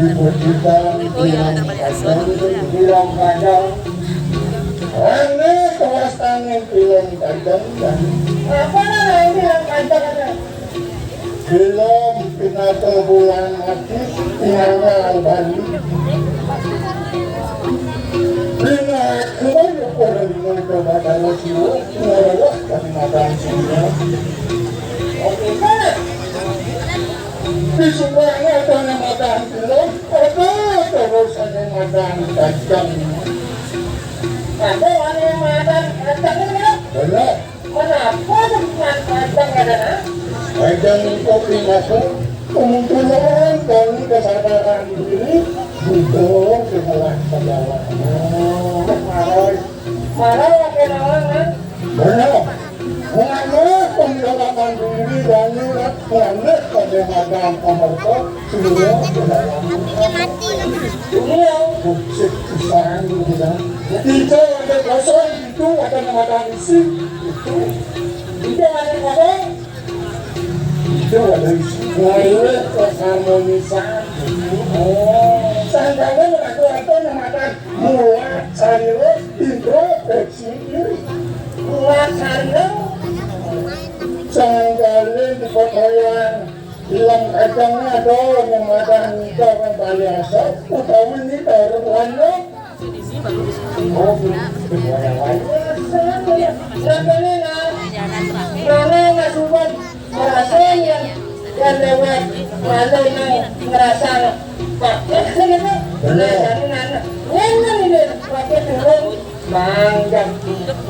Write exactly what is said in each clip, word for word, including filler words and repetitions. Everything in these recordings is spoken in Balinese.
Ibu kita bilang panjang, bilang panjang. Ini kewastane bilang panjang. Apa namanya bilang panjang? Film Pinaka Bulan Mati, Pinaka Bali. Pinaka Bulan Mati, Pinaka Bali. Oke, mana? Di sebelah ada nama Tantilo, ada terus ada nama Kacang. Ada ada nama Kacang ini, ya? Benar. Kenapa nama Kacang ada, ha? Kacang itu pinaka kemunculan dan kesadaran diri butuh setelah perjalanan. Marah, marah, oke, marah, ha? Benar. Mengambil penjelasan diri dan niat mengambil penjelasan pemerintah semua. Iya. Buset, pisan gitu kan. Itu ada kosong, itu ada nama isi. Itu. Itu ada kosong. Itu ada isi. Mulai keharmonisan. Oh. Sangkanya mengaku-ngaku nama muat, serius, introspeksi diri. Kuat, serius. Sangkanya di pertoyan, bilang kadang ada yang makan nikah kan bali asal, utawi nikah orang lain. Oh, orang lain. Sampeyan nang, nang, nang, suwun. Rasane yang lewat, lalu nang ngerasa pakai sing itu. Bener. Rasane nang, ngene ini, pakai turun, mangga,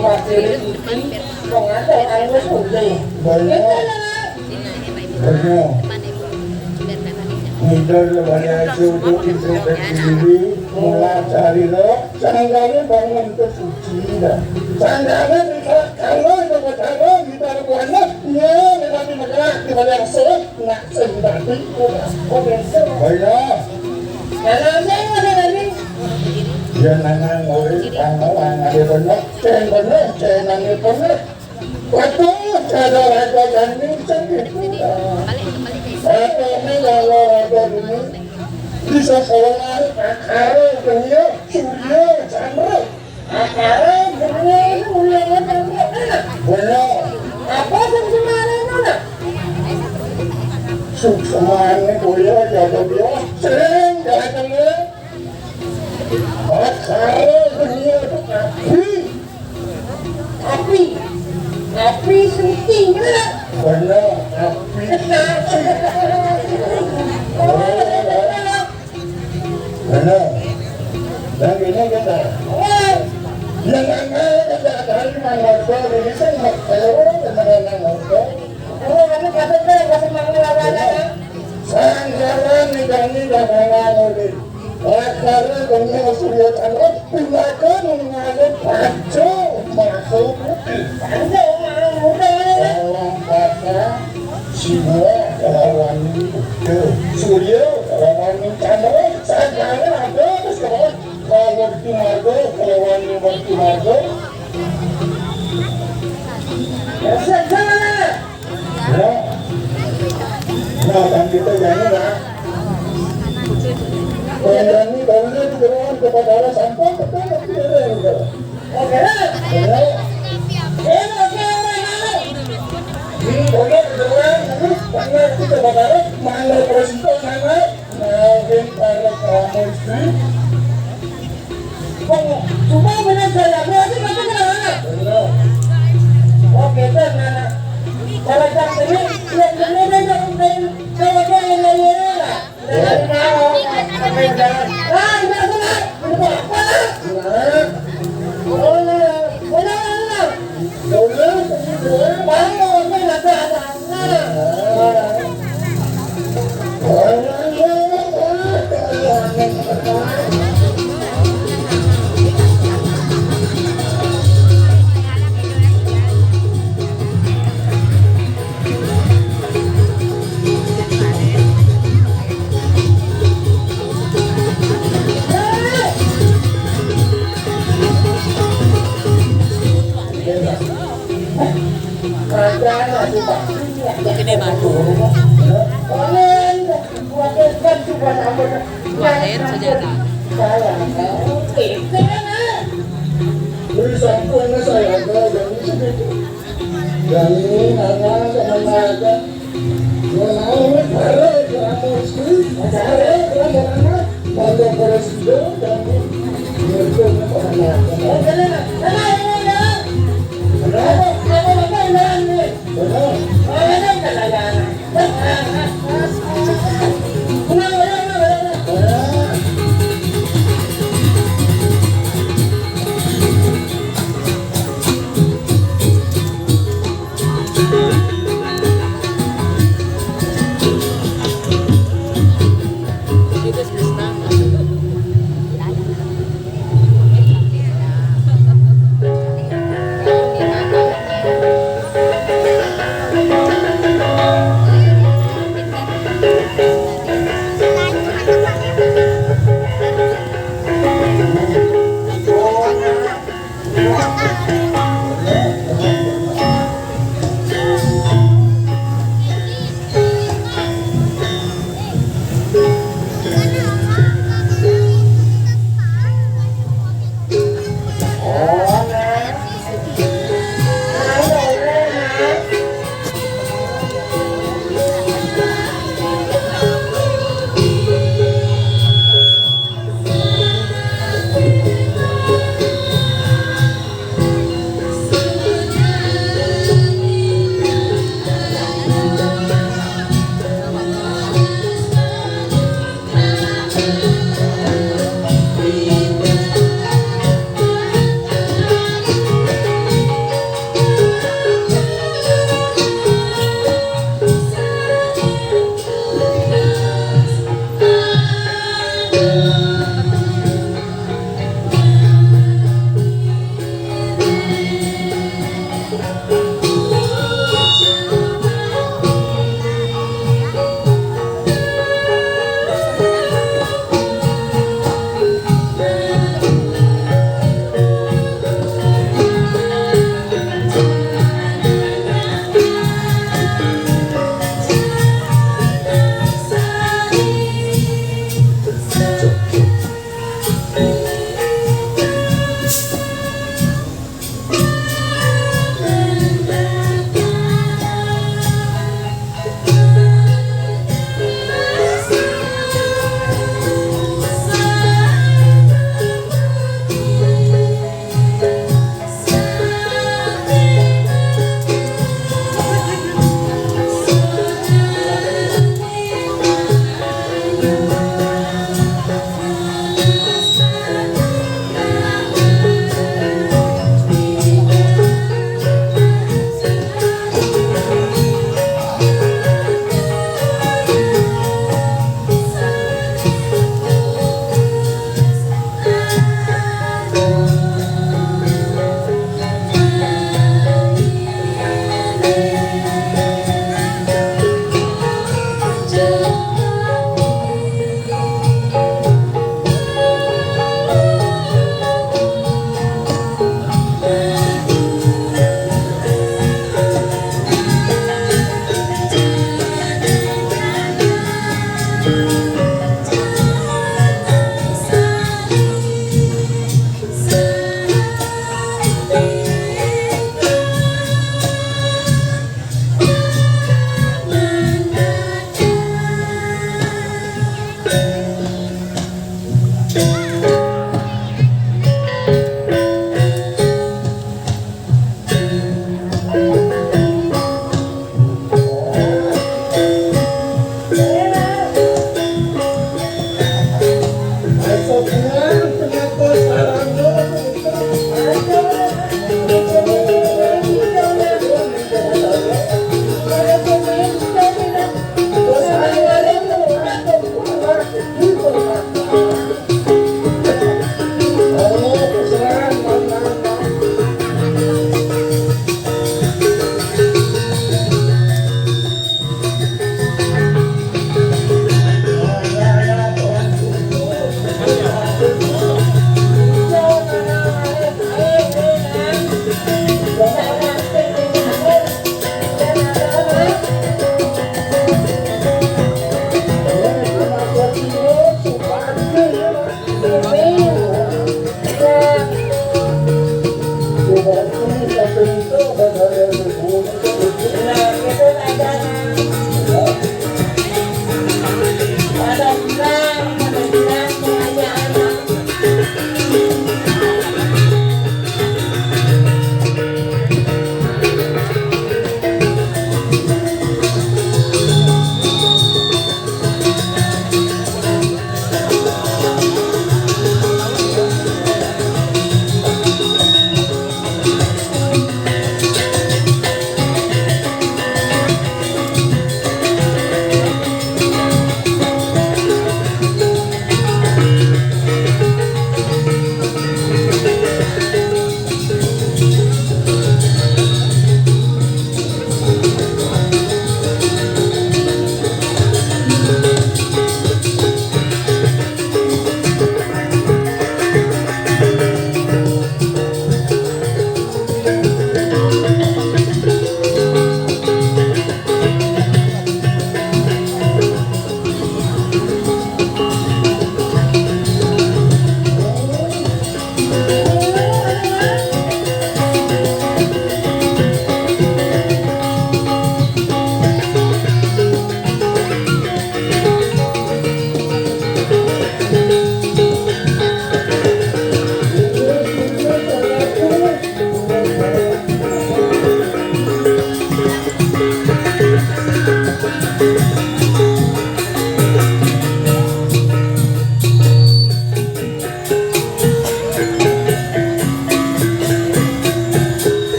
wakil iki, wong ada angus udah. Bener. Itu lah. Bener. Minder banyak suku itu berdiri, mulai cari lo, sangkanya bangun ke suci dah. Sangkanya bisa, kalau itu percaya, kita buana, ya, kita di negara, kita yang sehat, nak sendiri. Oh, iya. Kalau saya ada ini. Ya, nana, ngori, tanggal, ada benar, cen benar, cen nangis benar. Waduh, cara raja gandeng sendiri. Saya ini kalau raja ini bisa sekolah, akare, dunia, surya, chandra. Akare, dunia ini mulai chandra. Benar. Apa sing semana itu, nak? Suksemane kuliah, ya, dia sering datang, ya. Akare, dunia itu api. Api. Api suci, bener. Bener, api. Bener. Dan ini kita. Yang aneh, kita dari Mangorto, ini kan orang yang mengenal Mangorto. Oh, ini kata saya, kasih manggil apa-apa. Sanggaran nih, kami dah mengenal. Lakare kene Surya Chandra, pinakan ngalih panca makhluk putih. Panca makhluk putih. Lawan kata Siwa kelawan Buddha. Surya kelawan Chandra, sakjane ada wis kelawan Werti Marga kelawan Werti Marga. Sakjane. Ya. Nah, kan kita jangan, ya. Penggani barunya digerakkan kepada Allah sampai ke dalam diri. Oke. Ya. Ini oke, oke, oke. Ini oke, kedengeran, ini karena kita bakal mana presiden sana, nah, para kamu istri. Wong, cuma bener gaya, berarti kata kenal anak. Bener. Oke, kan, anak. Kalau jam ini, yang bener, yang penting, kalau dia yang lain, lah. Dari mau, sampai jalan. Lah, udah, udah. Udah, udah. Nah. Oh, iya. Udah, udah, udah. Udah, udah. Baru, udah, udah, udah. Gede banget. Wader senjata. Beri sampun saya ada yang itu gitu. Dan ini nana sama nana. Nana ini bare kamu sih, bare kamu nana. Mata presiden dan ini. Kenapa? Kenapa? Kenapa? Kenapa? Kenapa?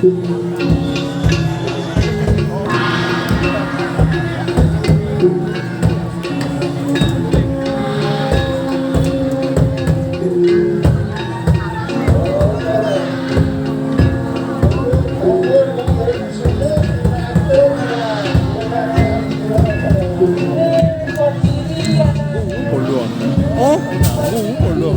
Boludo. ¿Oh? Uh, boludo.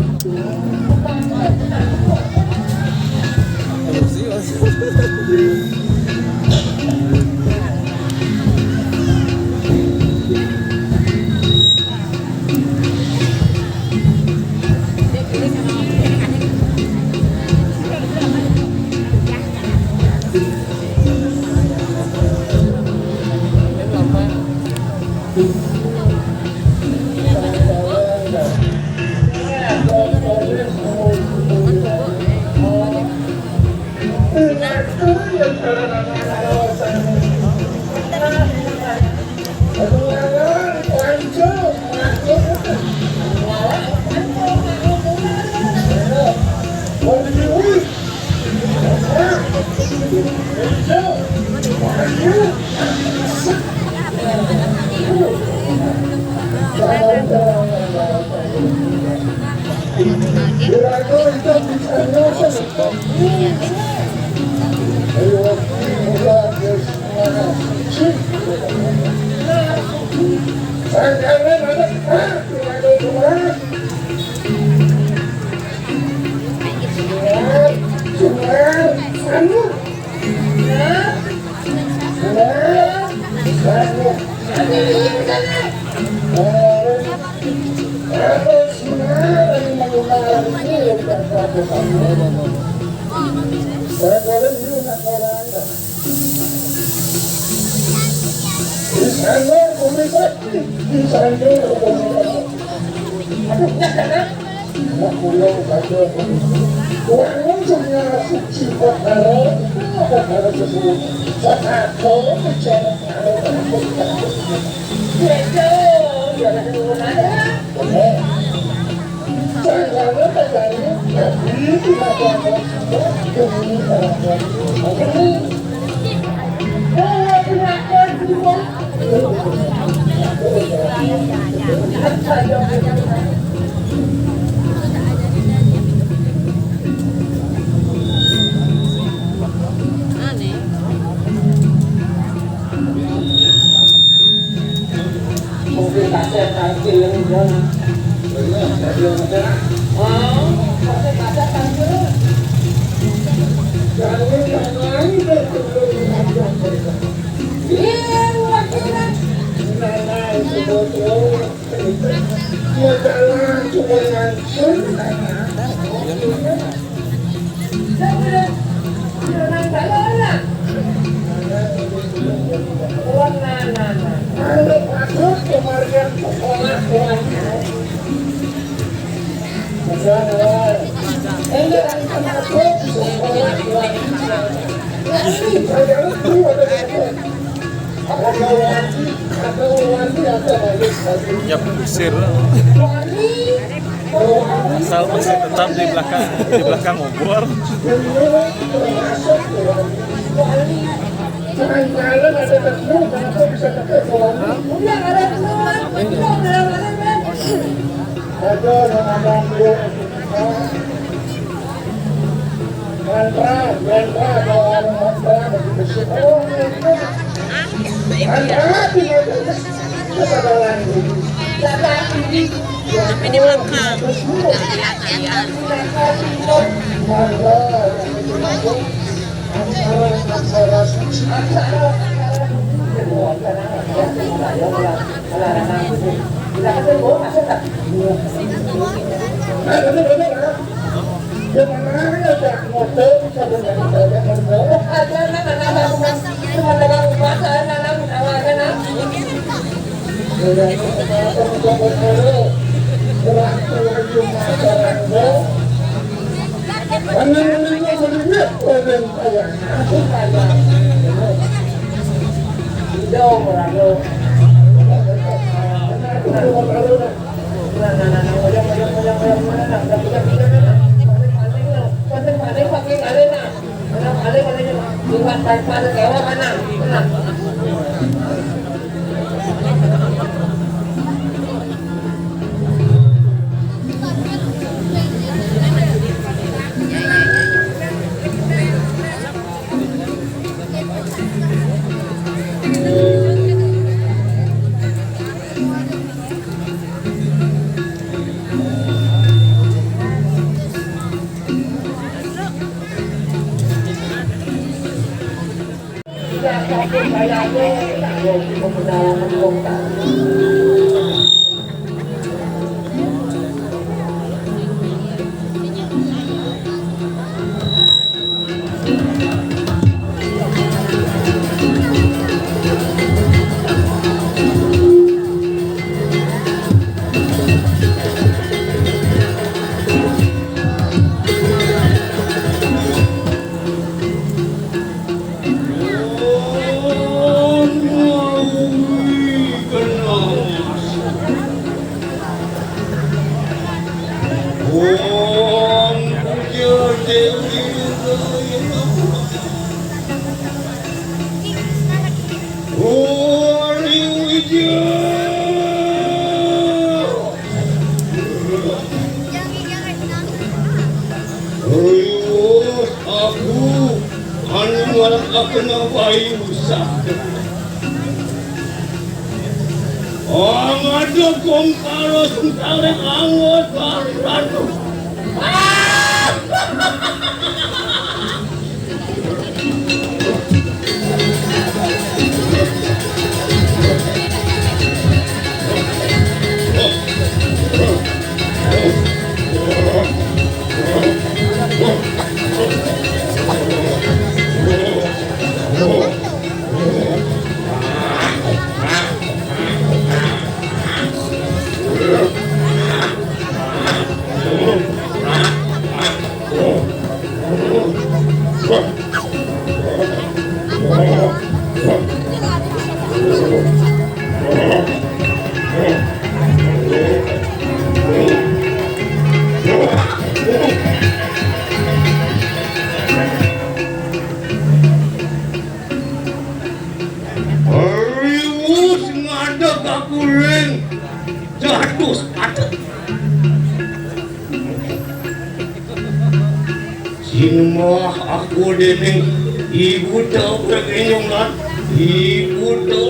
Ya, pusir lah. Asal masih tetap di belakang, di belakang obor. Mantra, mantra, kalau ada mantra, begitu sih. Oh, itu. Mantra, tidak ada. Kesadaran. Sampai di belakang. Mantra. Riweuh aku anu ngalahkeun bayu sakti. Angadeg kongkaro sentare anggota ratu. Riweuh ngadeg aku ring jatuh patut. Sinembah aku dening Ibu Tau Perkenyongan, Ibu Tau.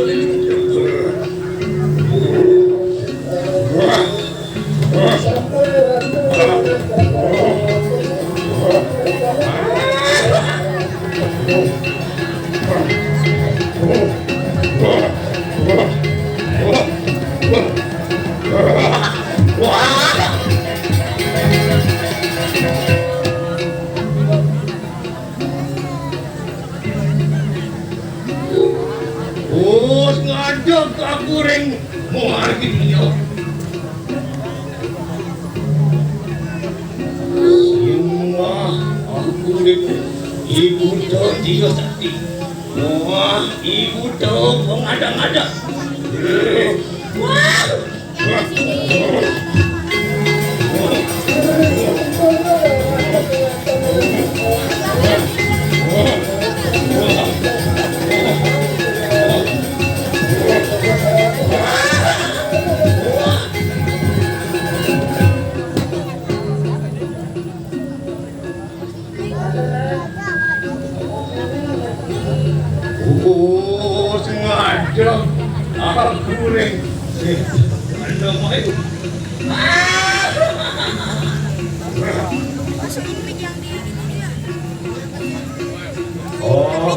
Us ngadeg aku ring margi dia. Sinembah aku ring Ibu Tio Sakti. Wah, Ibu Tio pengada-ngada. Wah. Oh, sengaja aku ring. Eh, ada mai. Oh,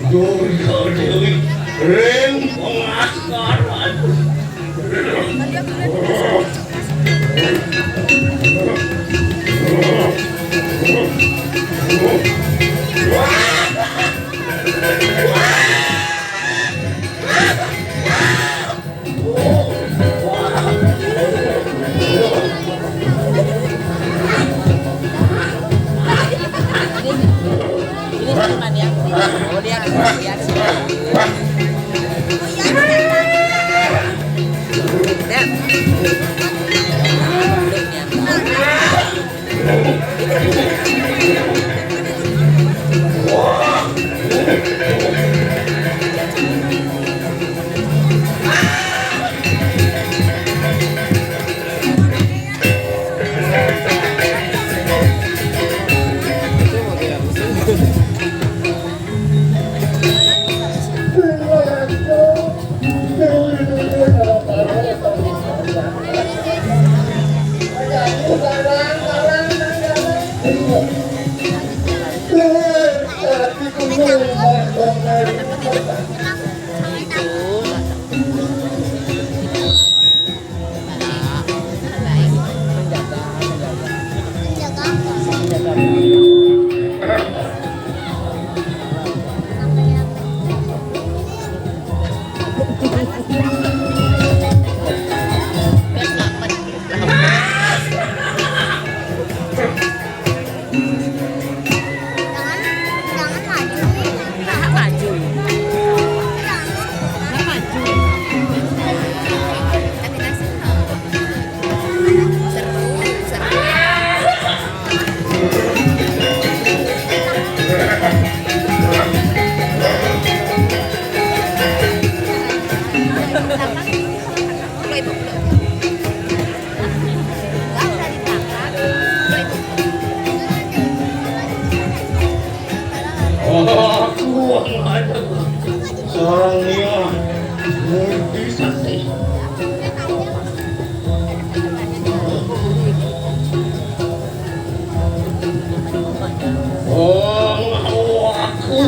Durga Dewi ring pengasaran. Ini teman ya. Oh, dia, dia. Dan. Jangan, jangan maju. Jangan maju. Jangan maju. Tapi dah senang. Seru, seru. Kalau itu belum. Aku akan seorang yang murti sakti. Oh, aku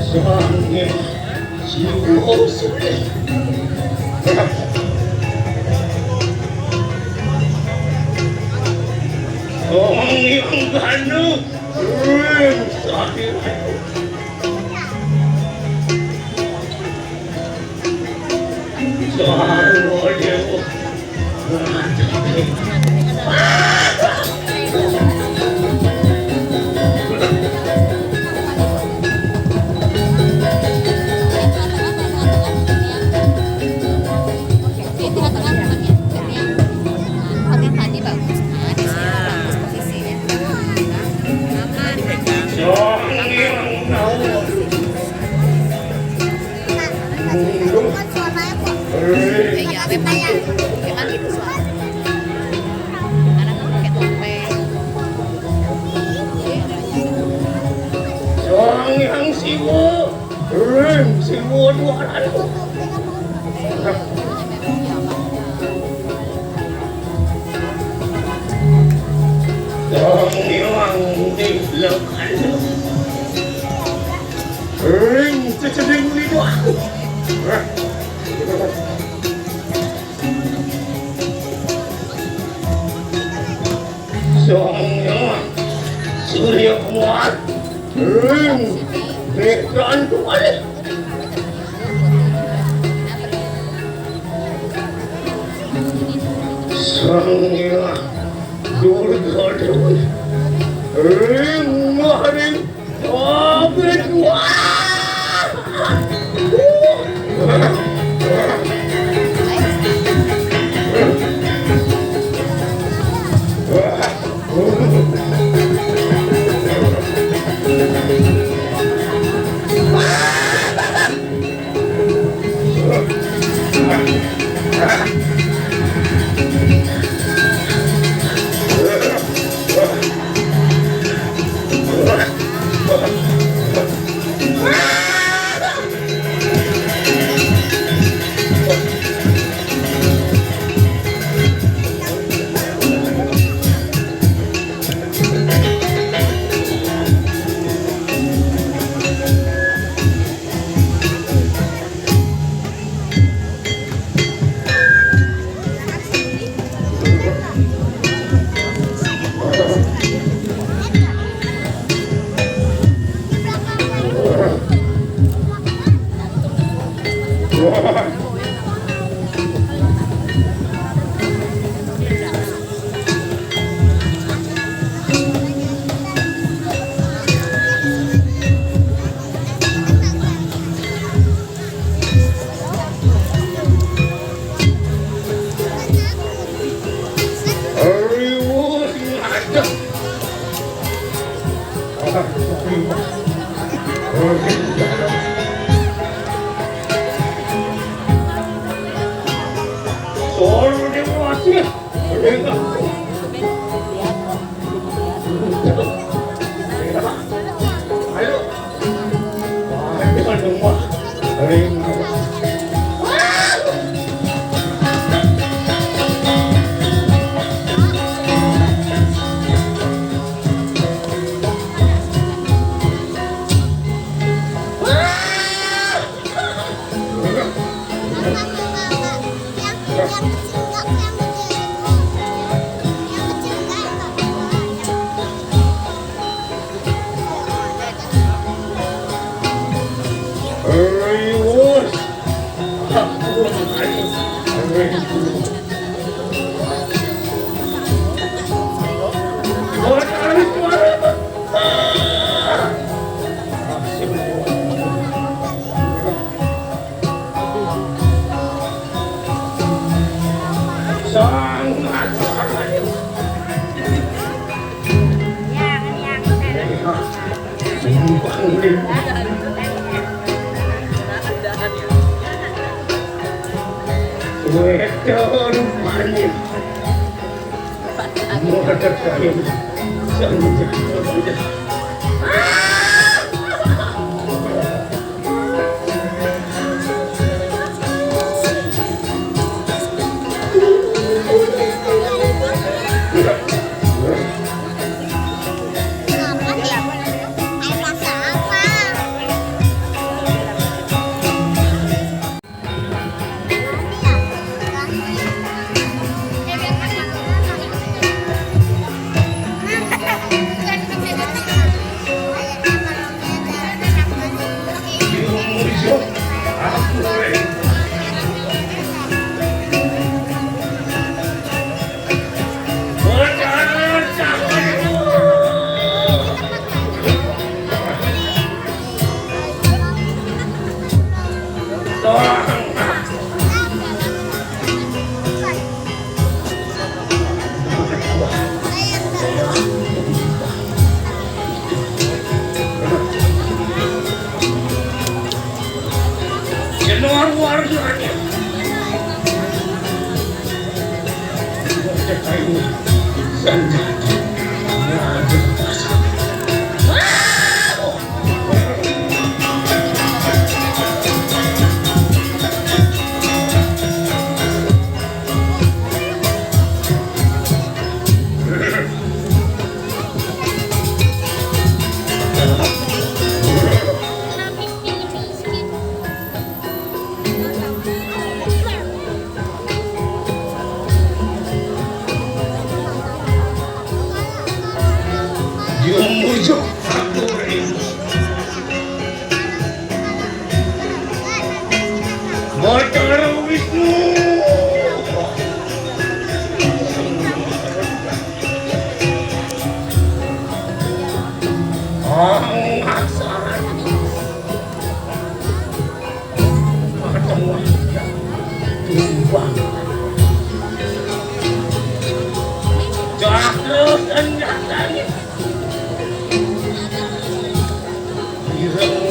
seorang yang Iya, memang, memang gitu suara. Kadang kan pakai topeng. Sang Hyang Siwa, Ring Siwa dua ratus. Sang Hyang Siwa. Ring ceceding lidah. Sang Hyang Surya Kuat. Ring Bekan Kuat. Sang Hyang Durga Dewi. Ring Maharing. Wedo rupane. Modar kaya senjata. Batara Wisnu. Ang aksara. Tumbang. Cakra senjatane. Ireng.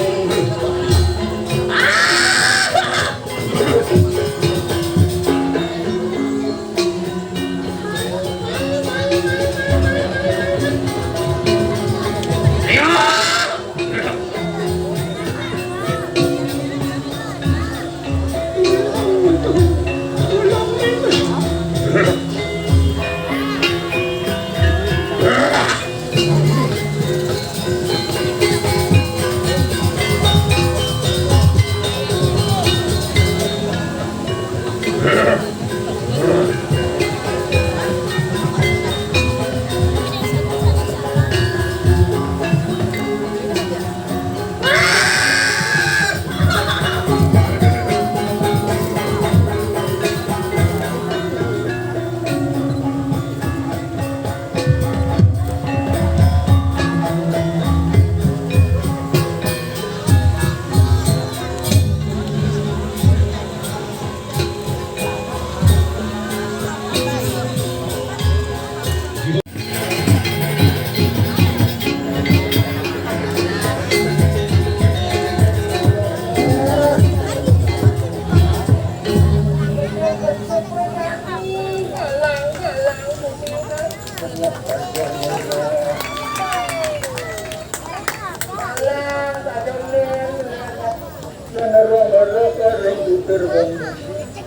Yen ora weruh karo tutur wong iki.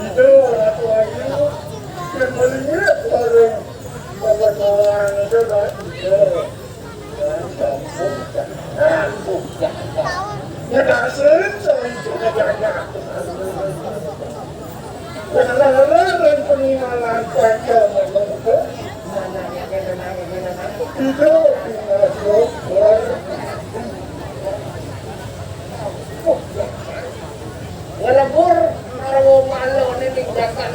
Ida ora tuayu, yen melihat karo wewetuan itu kok ida. Yen sampun, sampun. Yen asring, sampun. Ora-ora lan penimalan kanca manungsa. Ida pinasuk ora. Ngelebur karo malone ning jagat.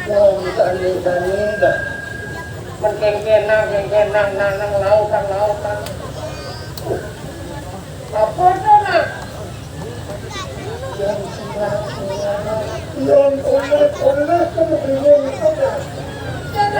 Wong tani-tani dah. Mengkengkenang, kengkenang, nang, nang lautan, lautan. Apa to, Nak? Yang oleh, oleh kamu bingung apa? Yang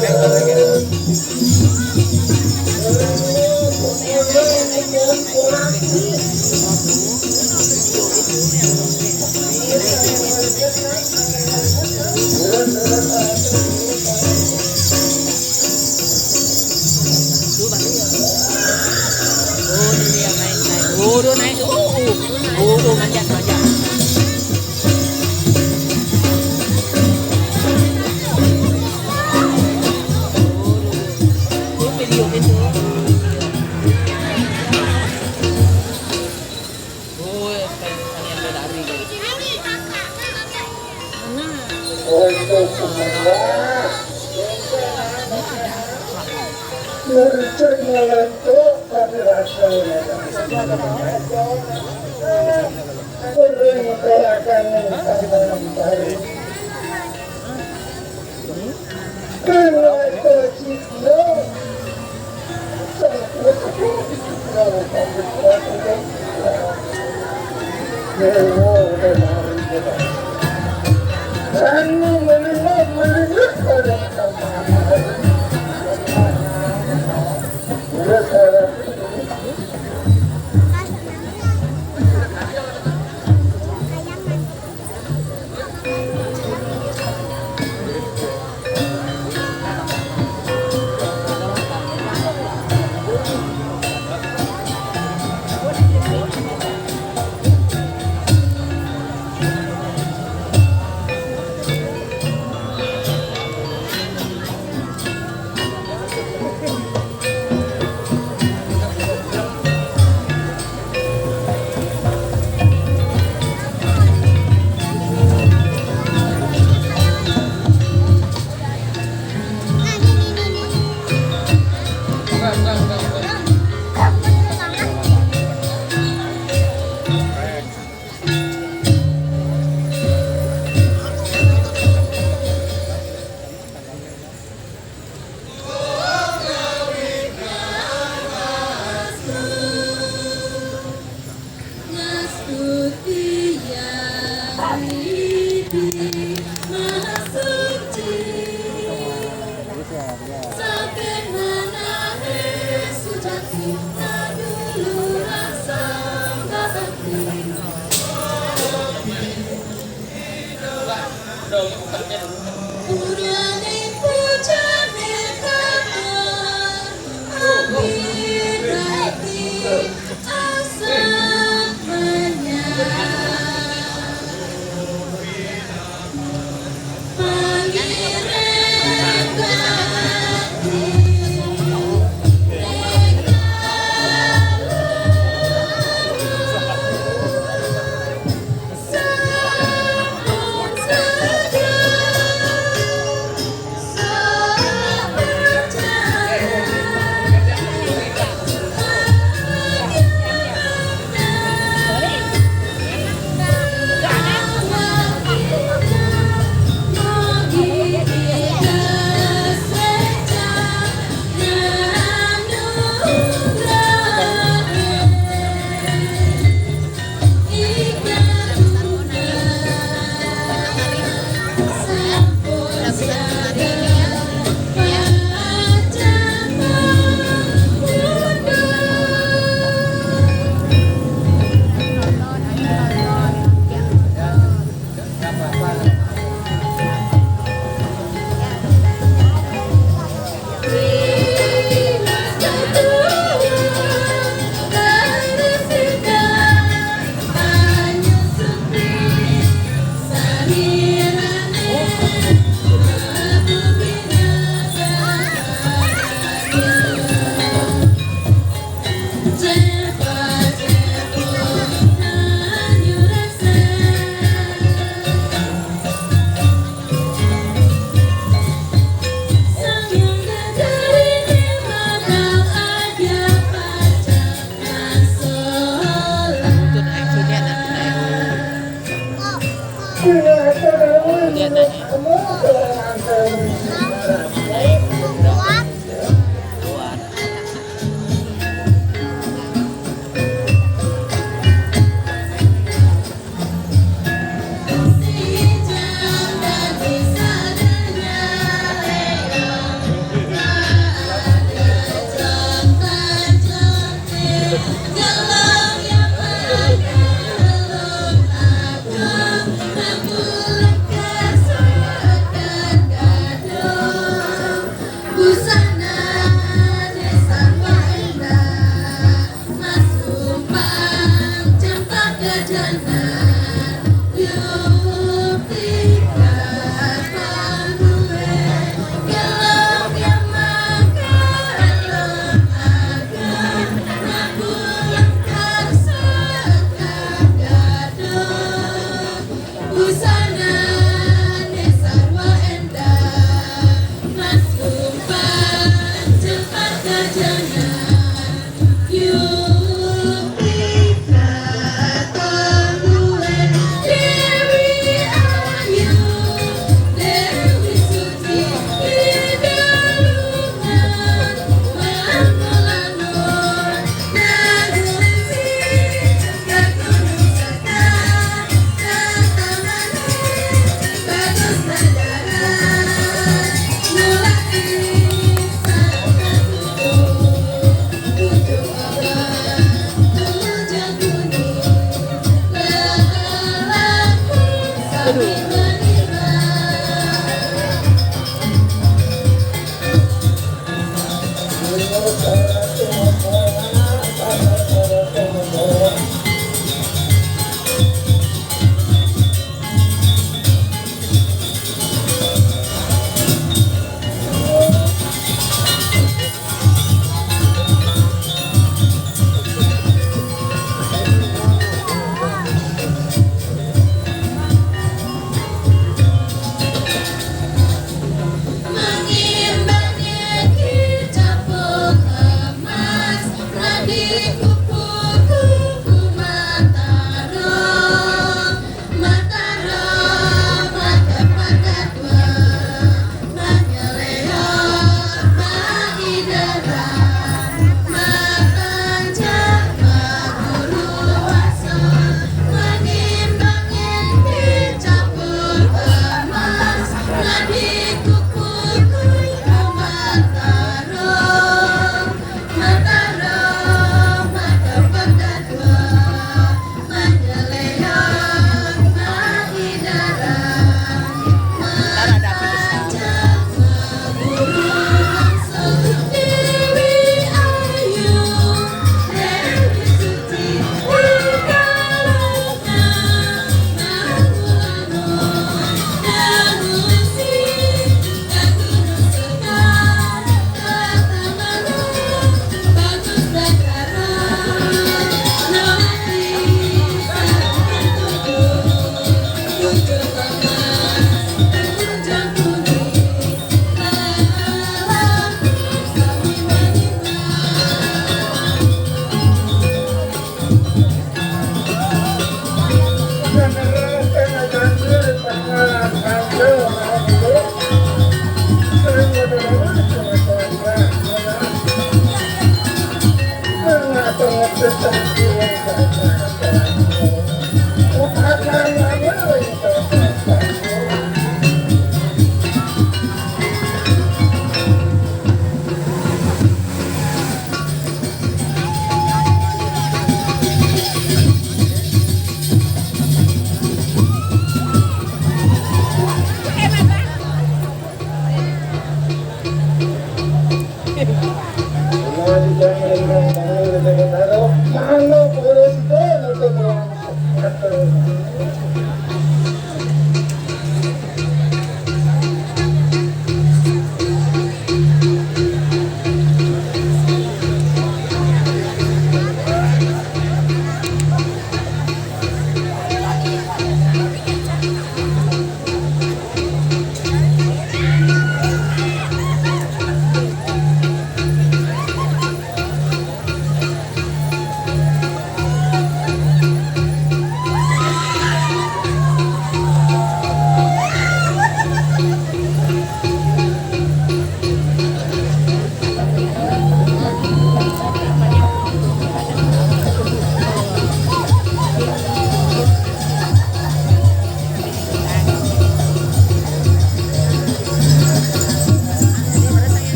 Oh, dia naik, naik. Oh, dia naik. Oh, oh. Oh, oh, manjat, manjat. Oh, video itu. Oh, sekali, sekali yang lari. Untuk semua. Ngerti ngelentuk, tapi rasa. Sering tolakan yang tak baik. Kena kecil.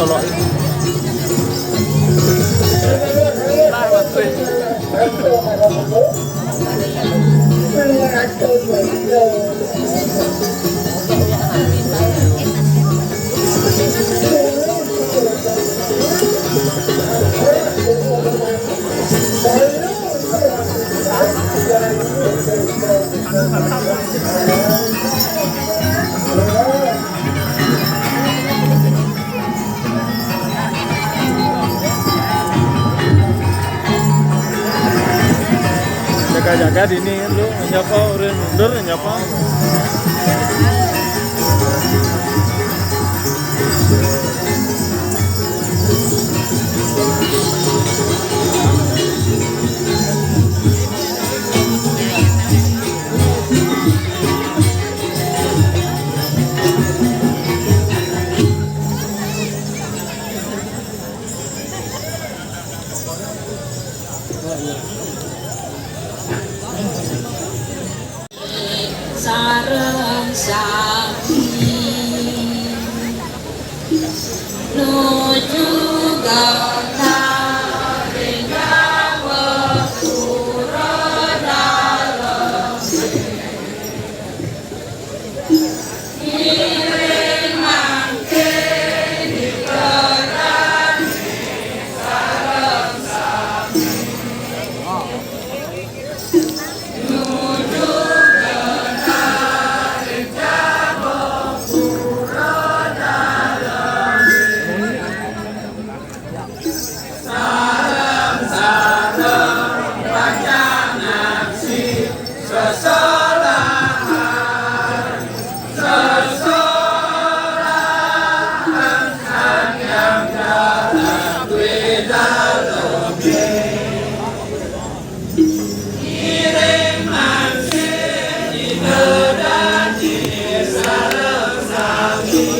Colokin. Jaga-jaga di ini lu nyapa, urin mundur nyapa. Sareng sami nuju genta ring dawuh pura dalem. Ngiring mangkin dikeran sareng sami. Nuju genta ring dawuh Sesolahan, sesolahan yang dalam kuwi dalem. Ngiring mangkin Ida dadi sareng sami.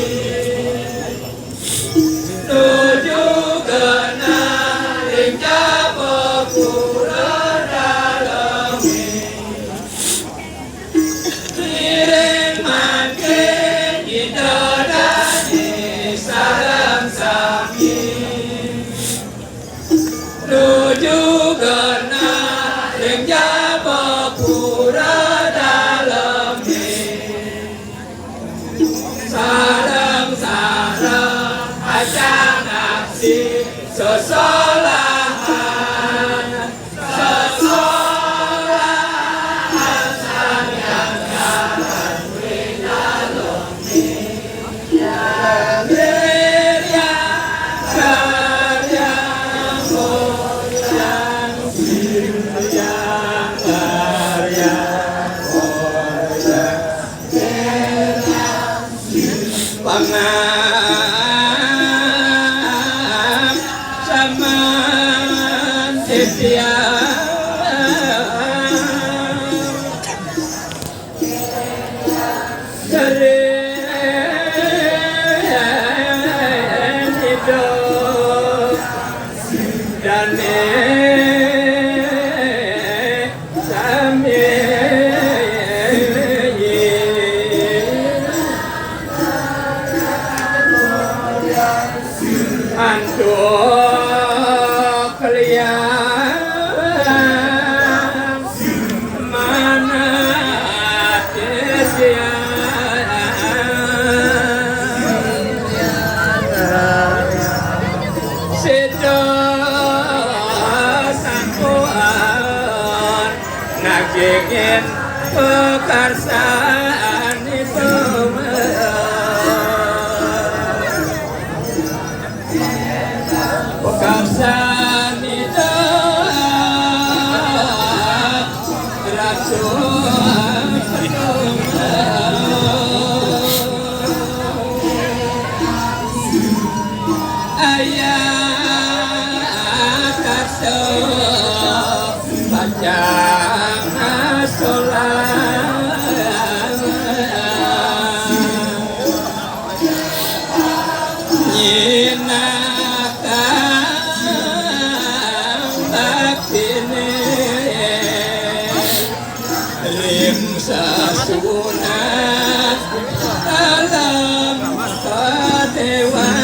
Nuju genah ring jaba pura dalem. Ngiring mangkin Ida dadi sareng sami. Nuju genah ring jaba pura dalem. Sareng-sareng acan aksi sesolahan. Pangam saman titiang. Sering hidup dan sami. Antuk kalian manah titiang. Sida sampun nagingin pakarsanipun. Pakarsanipun ratu. Ayah kata pacang solah. Nyinakang baktine ring sasuhunan alam kadewatan.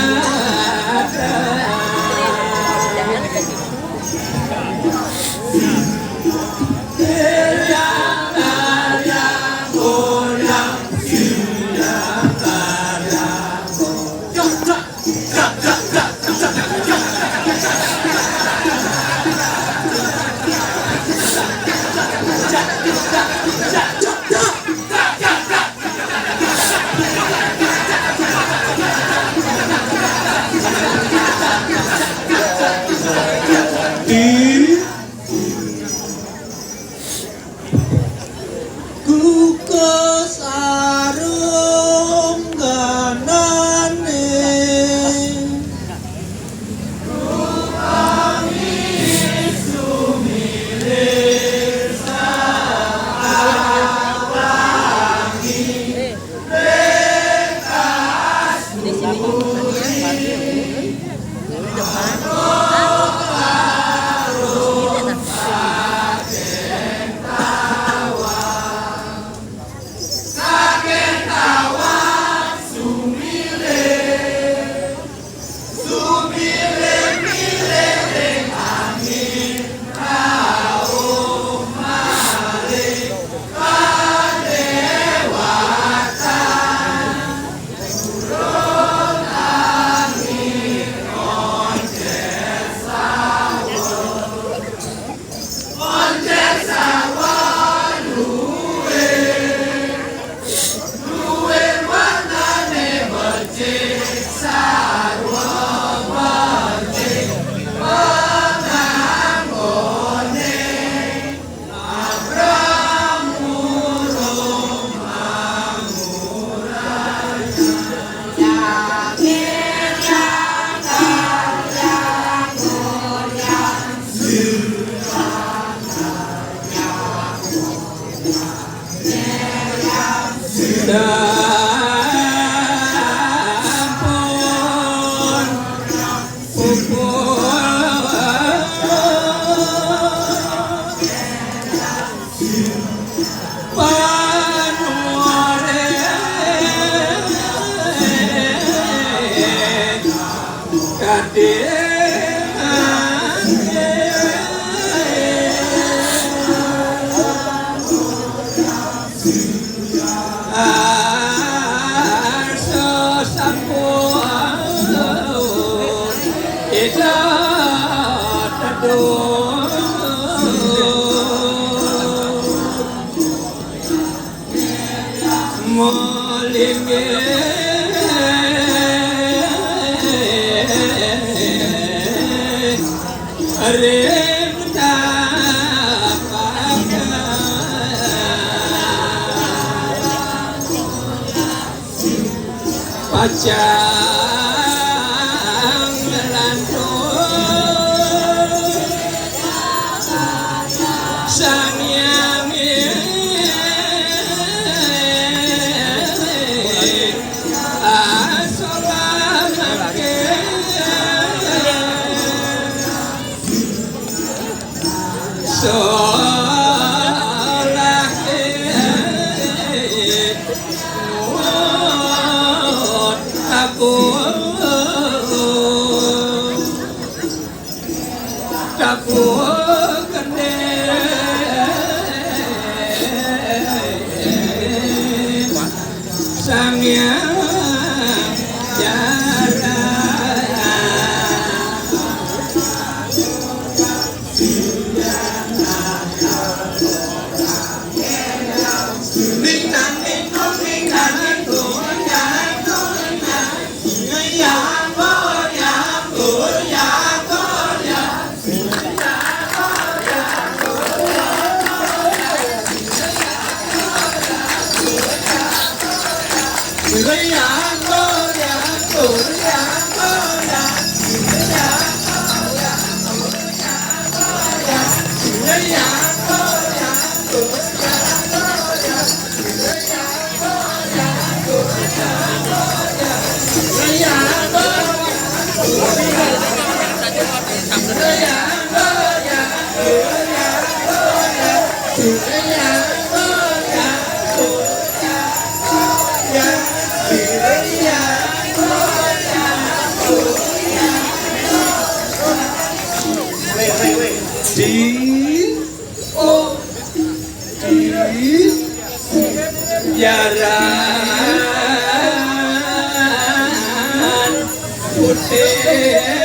Kukus arung ganane. Sampun puput panurin kadhe. Arsa sampun kita teduh. Molinggih ring tapakan pacang nglantur Sang Hyang Asolahke. Solahke. Nuwun agung. Tabuh gending Sang Hyang Jala. Di, oh, di, jaran putih.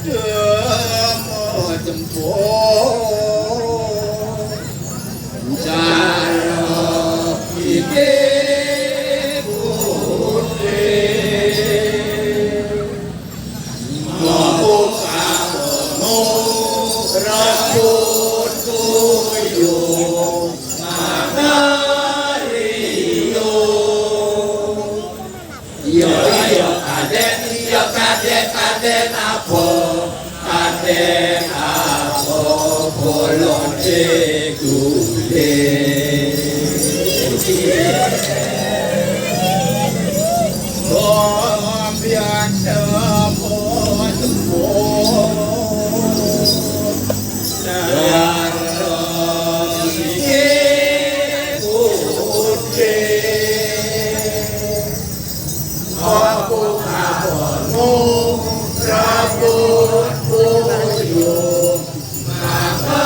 Samyakdhamma jempo cara iki putri. Mabuk abono rebut tuyung mangariyo. Iya, iya, kadek, iya, kadek, kadek apa? Kadek apa? Bolong diguling. Gombyang temu temu. Darah iki putih. Aku kamu rambut buyung mangariyo.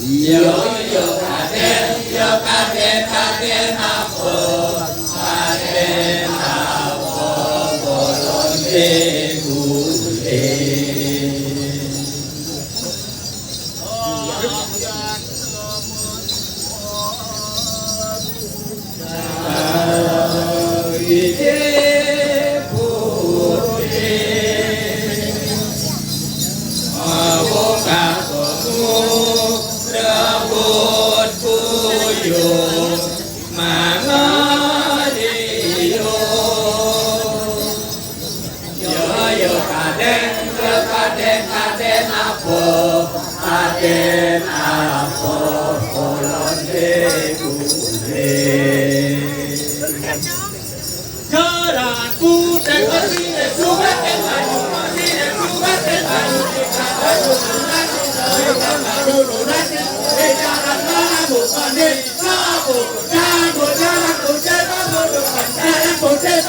Iya, iya, Raden, iya, Raden, Raden, apa? Raden, apa? Bolong diguling. Yo, yo, Raden, yo, Raden, Raden apa? Raden apa? Kula diguling. Jaran putih, putih, subat, putih, subat, putih.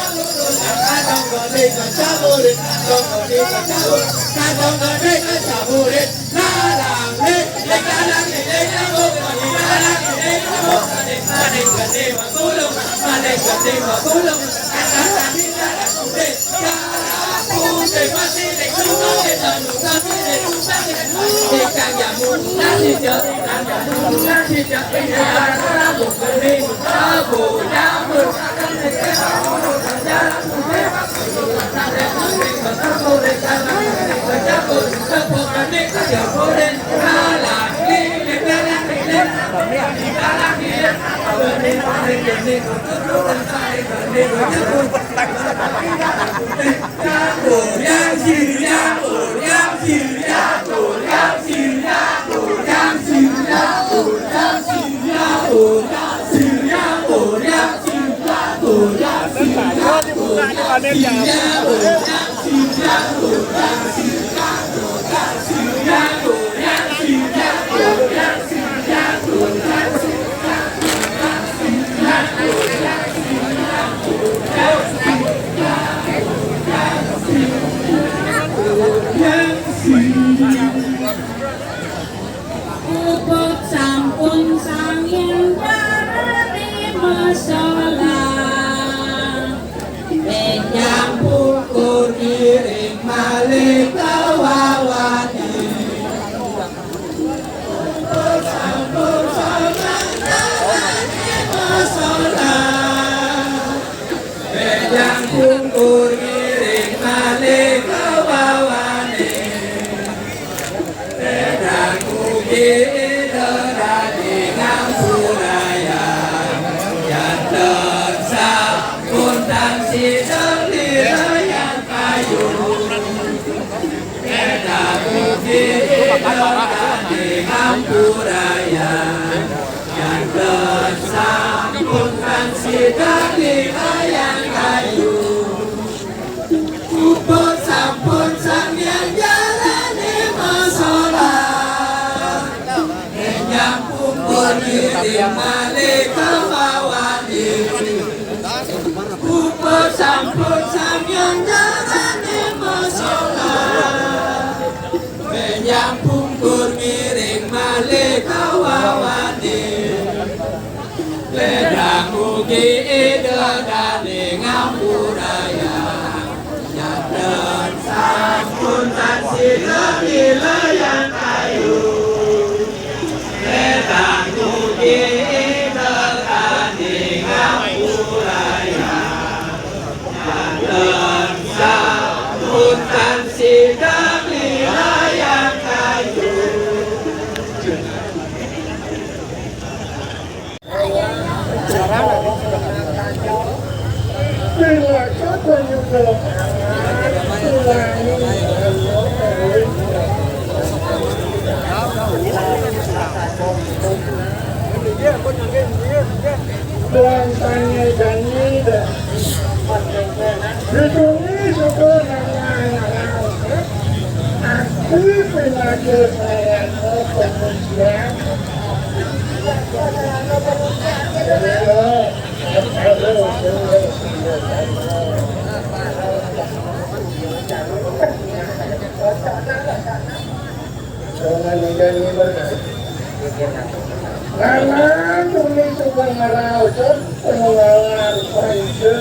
Puput sampun sangin darane masalah. Menyang pungkur ngiring malih kawawane. Puput sampun sangin darane masalah. Menyang pungkur ngiring malih kawawane. Pedang ugi ida radi ngampuraya. Janten sampun tan sida lirayan kayu. Pedang ugi ida radi ngampuraya. Janten sampun tan sida lirayan kayu. Puput sampun sangyan jarane masalah. Menyang pungkur ngiring malih kawawane. Puput sampun sangyan jarane masalah. Menyang pungkur ngiring malih kawawane. Ida dane ngampuraya, janten sampun tansih lila yang kayu. Edang mugi Ida dane ngampuraya, janten sampun tansih lila yang kayu. Tuan tanya janji dah. Ditunggu syukur nama anak. Aku penyakit saya pengujian. Nana tuli tukang ngeraos pengenalan pancu.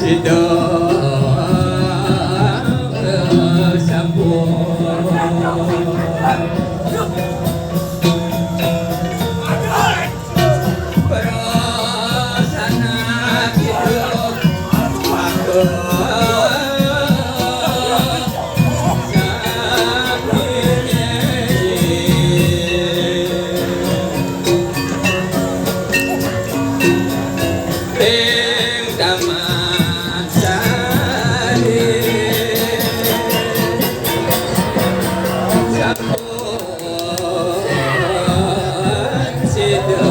Sida sampun prasana kita. Ing taman sari sampun sida.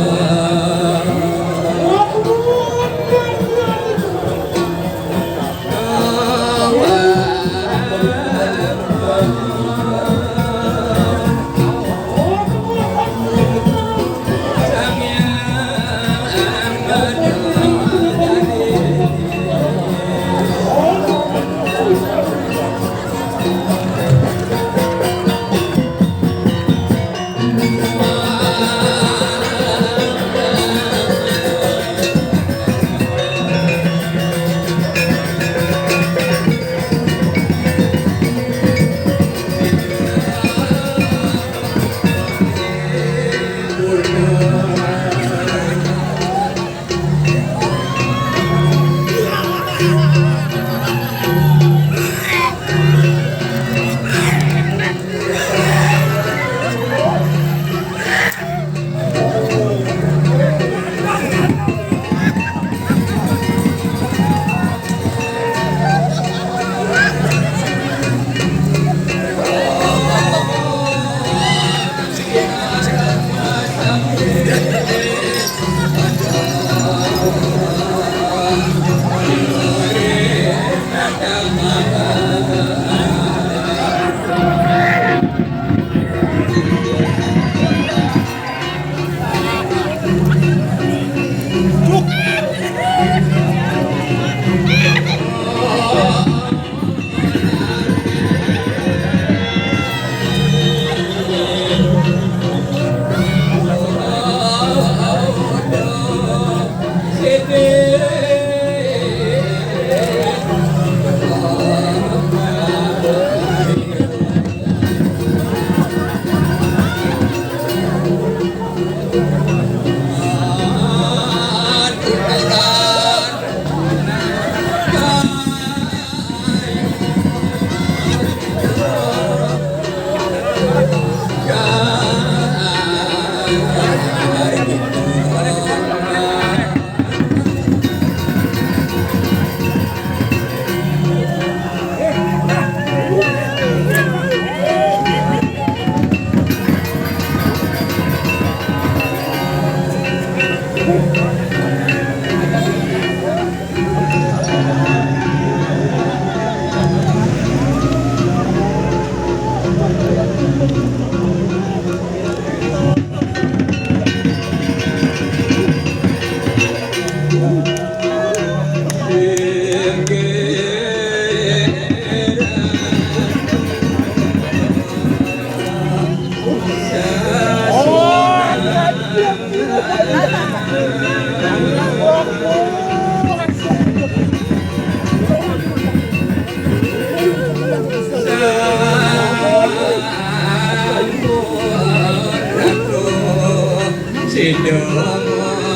Sida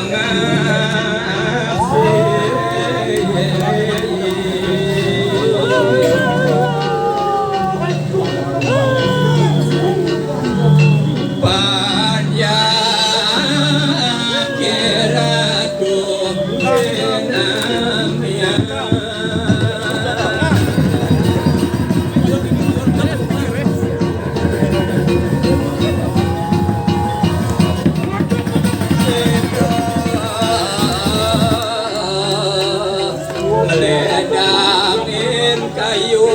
ngasih panjang kiratu senamian. Ledangin kayu.